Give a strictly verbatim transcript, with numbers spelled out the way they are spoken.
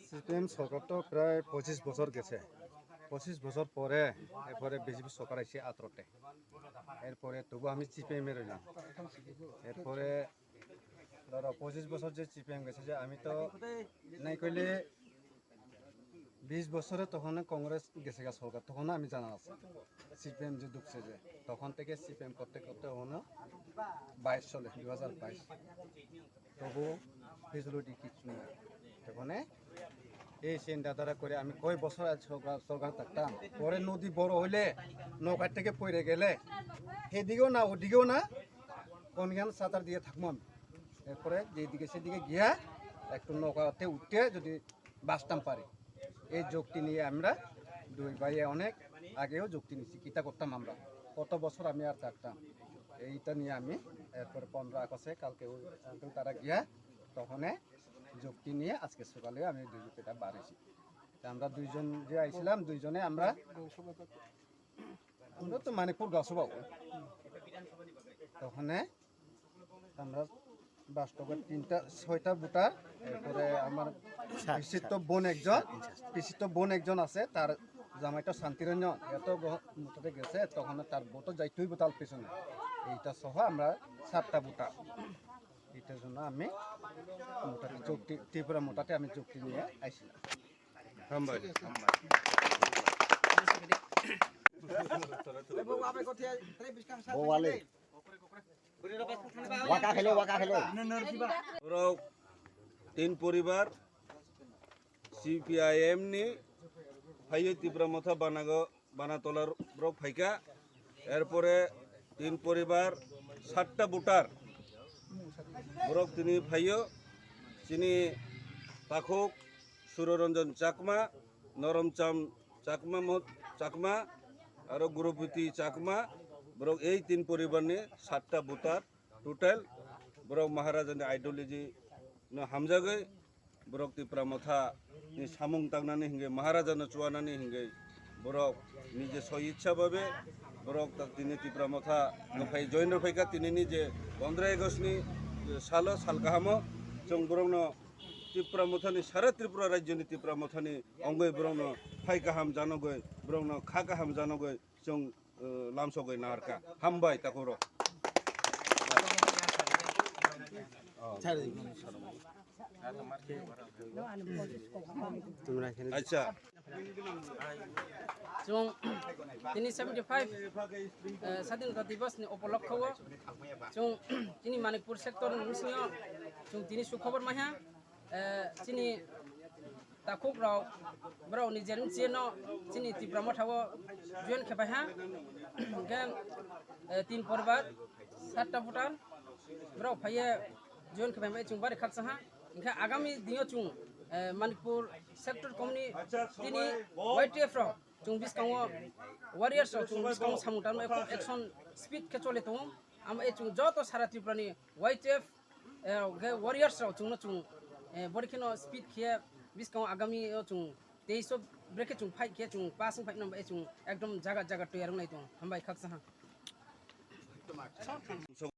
সিপিএম সরকার তো প্রায় পঁচিশ বছর গেছে। পঁচিশ বছর পরে, এরপরে বিজেপি সরকার আইছে আঠারোতে। এরপরে তবু আমি সিপিএম এ রইলাম। এরপরে ধরো পঁচিশ বছর যে সিপিএম গেছে, যে আমি তো নাই কইলে বিশ বছরে তখন কংগ্রেস গেছে গা সরকার, তখন আমি জানা আছে সিপিএম যে ঢুকছে, যে তখন থেকে সিপিএম করতে করতে হনো বাইশ চলে, দু হাজার বাইশ। তবু ফেসিলিটি কিচ্ছু নেই। তখন এই চিন্তাধারা করে আমি কয় বছর আজ সরকার, সরকার থাকতাম। পরে নদী বড় হইলে নৌকা থেকে পড়ে গেলে এদিকেও না ওদিকেও না, কোনখান সাঁতার দিয়ে থাকবো আমি। এরপরে যেদিকে সেদিকে গিয়া একটু নৌকাতে উঠতে যদি বাঁচতাম পারি, এই যুক্তি নিয়ে আমরা দুই ভাইয়ে অনেক আগেও যুক্তি নিছি, কিতা করতাম আমরা, কত বছর আমি আর থাকতাম। এইটা নিয়ে আমি এরপরে পনেরো আগস্টে কালকে ওই uncle তারা গিয়া তখনে যুক্তি নিয়ে আজকে সকালে আমি দুই পেটা বার হয়েছি। তা আমরা দুইজন যে আইছিলাম, দুইজনে আমরা, আমরা তো মানিকপুর গাছুবাবু, তখনে আমরা বাস্তবে তিনটা ছয়টা ভোটার, এরপরে আমার পিসির তো বোন একজন, পিসির তো বোন একজন আছে, তার জামাইটা শান্তিরঞ্জন, এত গ-, ভোটারে গেছে, তখন তার ভোটও যাইতই ভোটার পিছনে। এইটা সহ আমরা সাতটা ভোটার। এটার জন্য আমি মোটামুটি যুক্তি, ত্রিপুরা মোটাতে আমি যুক্তি নিয়ে আইছিলাম। হামবাই। Bo wale. Waka khelo, waka khelo. Borok tin poribar C P I M ni phaiyo Tipra Motha banago, Banatola borok phaikha. Erpore tin poribar satta voter borok tini phaiyo. Chini takhuk Suroranjan Chakma, Noromcham Chakma, Mo-, Chakma, aro Gurupiti Chakma, borok ei tin poribar ni satta voter total. Borok Maharaja ni ideology no hamjagwi, borok Tipra Motha ni samung tangnani hingwi, Maharaja no chuanani hingwi, borok nije soi ichha babe borok ta-, tini Tipra Motha no phai join rw phaikha. Tini ni je pondro August ni salo, sal kahamo chwng borok no Tipra Motha ni, sara Tripura rajyo ni Tipra Motha ni ongwi borok no phai kaham janogwi, borok no kha kaham janogwi chwng, uh, lamsogwi narwkha. Hambai takhurok. Acha. Chwng tini seventy five, eh, Sadinota Divas ni upolokho o chwng tini Manikpur sector ni bisingo chwng tini sukhobor maiha, eh, chini takhuk rok, borok ni jerem chino chini Tipra Motha o join khe pai ha. Hingkhe, eh, tin poribar satta voter borok phaiye join khe pai chwng bari khaksa ha. Hingkhe agami dingo chwng, eh, Manikpur sector committee tini Y T F rok chwng bwskango warriors rok chwng bwskango samung tangnai action speed khe choli tongo. Amo e chwng joto sara Tripura ni Y T F, eh, hwnkhe warriors rok chwngno chwng, eh, bori kheno speed khe bwskango agami o chwng teis o brekhe chwng fight khe chwng pass wng fight no chwng ekdom jaga jaga toyar wngnai tongo. Hambai khaksa ha.